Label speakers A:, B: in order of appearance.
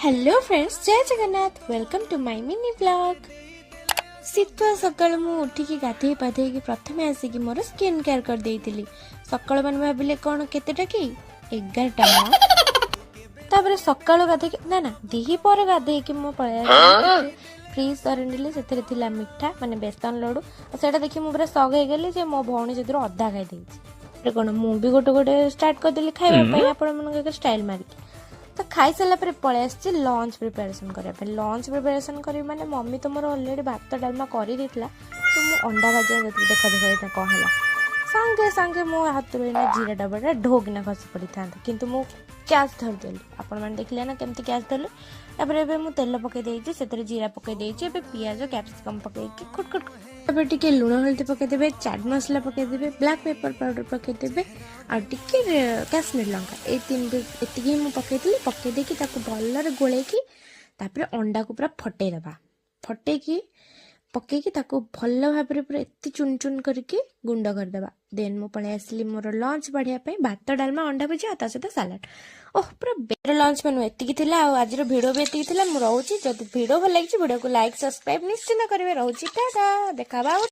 A: Hello friends, ଜୟ Jagannath. Welcome to my mini vlog. ଶୀତୁଆ ସକାଳୁ ମୁଁ ଉଠିକି ଗାଧେଇ ପାଧେଇକି ପ୍ରଥମେ ଆସିକି ମୋର ସ୍କିନ୍ କେୟାର କରିଦେଇଥିଲି। ସକାଳୁ ମାନେ ଭାବିଲେ କ'ଣ, କେତେଟା କି? 11ଟା ମ। ତାପରେ ସକାଳୁ ଗାଧେଇକି, ନା ନା, ଦିହିପହରେ ଗାଧେଇକି ମୁଁ ପଳେଇ ଆସିଲି। ଫ୍ରିଜ୍ ସରେଣ୍ଡିଲି, ସେଥିରେ ଥିଲା ମିଠା, ମାନେ ବେସନ ଲଡୁ। ଆଉ ସେଇଟା ଦେଖି ମୁଁ ପୁରା ସକ୍ ହେଇଗଲି ଯେ ମୋ ଭଉଣୀ ସେଥିରୁ ଅଧା ଖାଇ ଦେଇଛି। ତାପରେ କ'ଣ, ମୁଁ ବି ଗୋଟେ ଗୋଟେ ଷ୍ଟାର୍ଟ କରିଦେଲି ଖାଇବା ପାଇଁ ଆପଣମାନଙ୍କ ଆଗରେ ଷ୍ଟାଇଲ୍ ମାରିକି। ତ ଖାଇସାରିଲା ପରେ ପଳେଇ ଆସିଛି ଲଞ୍ଚ ପ୍ରିପାରେସନ୍ କରିବା ପାଇଁ। ଲଞ୍ଚ ପ୍ରିପାରେସନ୍ କରିବି ମାନେ ମମି ତ ମୋର ଅଲରେଡ଼ି ଭାତ ଡାଲମା କରିଦେଇଥିଲା, ତ ମୁଁ ଅଣ୍ଡା ଭାଜିବା ଯାଇଥିଲି। ଦେଖ ଦେଖ, ଏଇଟା କ'ଣ ହେଲା? ସାଙ୍ଗେ ସାଙ୍ଗେ ମୋ ହାତରୁ ଏଇନା ଜିରା ଡବାଟା ଢୋକିନା ଖସି ପଡ଼ିଥାନ୍ତା, କିନ୍ତୁ ମୁଁ କ୍ୟାଚ୍ ଧରିଦେଲି। ଆପଣମାନେ ଦେଖିଲେ ନା କେମିତି କ୍ୟାଚ୍ ଧରିଲି? ତାପରେ ଏବେ ମୁଁ ତେଲ ପକାଇ ଦେଇଛି, ସେଥିରେ ଜିରା ପକାଇ ଦେଇଛି। ଏବେ ପିଆଜ, କ୍ୟାପ୍ସିକମ୍ ପକାଇକି ଖୁଟ ଖୁଟ, ତାପରେ ଟିକେ ଲୁଣ ହଳଦୀ ପକାଇଦେବେ, ଚାଟ୍ ମସଲା ପକାଇଦେବେ, ବ୍ଲାକ୍ ପେପର ପାଉଡ଼ର ପକାଇଦେବେ ଆଉ ଟିକେ କାଶ୍ମୀର ଲଙ୍କା। ଏଇ ତିନିଟି, ଏତିକି ହିଁ ମୁଁ ପକାଇଥିଲି। ପକାଇ ଦେଇକି ତାକୁ ଭଲରେ ଗୋଳେଇକି ତାପରେ ଅଣ୍ଡାକୁ ପୁରା ଫଟେଇ ଦେବା। ଫଟେଇକି ପକେଇକି ତାକୁ ଭଲ ଭାବରେ ପୁରା ଏତେ ଚୁନ ଚୁନ କରିକି ଗୁଣ୍ଡ କରିଦେବା। ଦେନ୍ ମୁଁ ପଳେଇ ଆସିଲି ମୋର ଲଞ୍ଚ ବଢ଼ିବା ପାଇଁ। ଭାତ, ଡାଲମା, ଅଣ୍ଡା ଭୁଜିଆ ଆଉ ତା ସହିତ ସାଲାଡ଼। ଓହ, ପୁରା ବେଟର। ଲଞ୍ଚ ମେନୁ ଏତିକି ଥିଲା ଆଉ ଆଜିର ଭିଡ଼ିଓ ବି ଏତିକି ଥିଲା। ମୁଁ ରହୁଛି। ଯଦି ଭିଡ଼ିଓ ଭଲ ଲାଗିଛି, ଭିଡ଼ିଓକୁ ଲାଇକ୍, ସବସ୍କ୍ରାଇବ୍ ନିଶ୍ଚିନ୍ତ କରିବେ। ରହୁଛି, ଟାଟା। ଦେଖା ହବା ଆଉ।